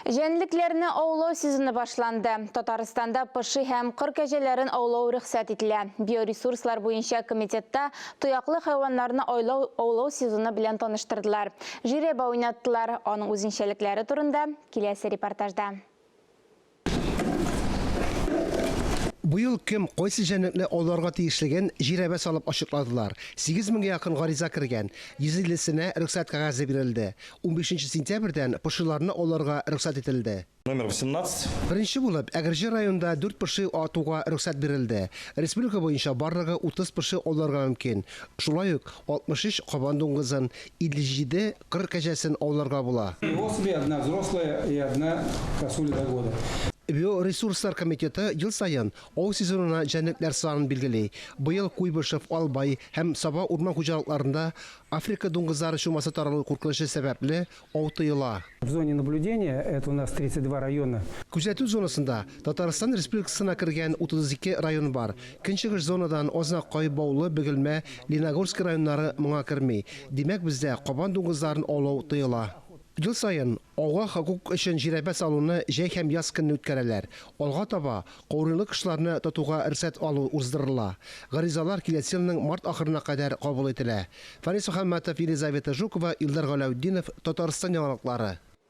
Җәнлекләрне аулау сезоны башланды. Татарстанда поши һәм кыр кәҗәләрен аулау рөхсәт ителә. Биоресурслар буенча комитетта тояклы хайваннарны айлау аулау сезоны белән таныштырдылар. Жирәбә уйнаттылар. Аның үзенчәлекләре турында киләсе репортажда. Быел кем кайсы җәнлекне ауларга тиешлеген жирәбә салып ачыкладылар. 8 меңгә якын гариза кергән, 150 сенә рөхсәт кәгазе бирелде. Унбишенче сентябрьдән пошиларны ауларга рөхсәт ителде. Номер 18. Беренче булып, Әгерҗе районында дүрт поши атуга рөхсәт бирелде. Республика буенча барлыгы 30 поши ауларга мөмкин. Шулай ук 63 кабан дуңгызын, 57 кыр кәҗәсен ауларга була. Три особи, одна взрослая и одна косуля до года. Биоресурслар комитеты ел саен ау сезонына җәнлекләр санын билгели. Быел Куйбышев, Албай һәм Саба урман хуҗалыкларында Африка дуңгызлары чумасы таралу куркынычы сәбәпле, ау тыела. В зоне наблюдения, это у нас 32 района. Күзәтү зонасында Татарстан Республикасына кергән 32 район бар. Көнчыгыш зонадан Азнакай, Баулы, Бөгелмә, Лениногорски районнары моңа керми. Димәк, бездә кабан дуңгызларын аулау тыела. Ел саен ауга хокук өчен жирәбә салуны җәй һәм яз көнне үткәрәләр. Алга таба каурыйлы кошларны тотуга рөхсәт алу уздырыла. Гаризалар киләсе елның март ахырына кадәр кабул ителә. Фарис Мөхәммәтов, Елизавета Жукова, Илдар Галәүтдинов, Татарстан яңалыклары.